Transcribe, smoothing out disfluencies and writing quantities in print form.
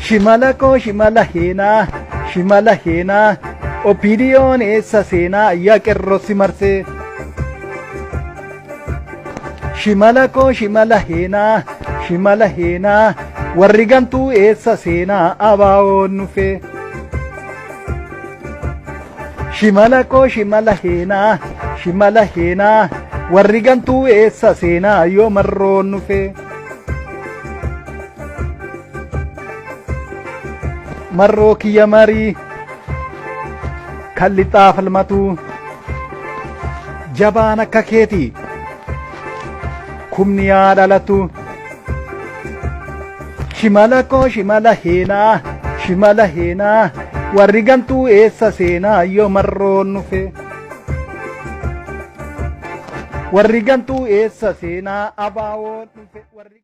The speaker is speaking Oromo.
Shimala koo shimala heenaa shimala heenaa OPDOn eessa seenaa yaa qerroo si marsee. Shimala koo shimala heenaa shimala heenaa warri gantuu eessa seenaa ABOn nufee. Shimala koo shimala heenaa shimala heenaa warri gantuu eessa seenaa yoo marroon nufee. Marroo kiyya marii kan lixaa falmatu jabaan akka keeti kumni yaa dhalatu. Shimala koo shimala heenaa shimala heenaa warri gantuu eessa seenaa yoo marroon nufe. Warri gantuu eessa seenaa ABOn dhufe.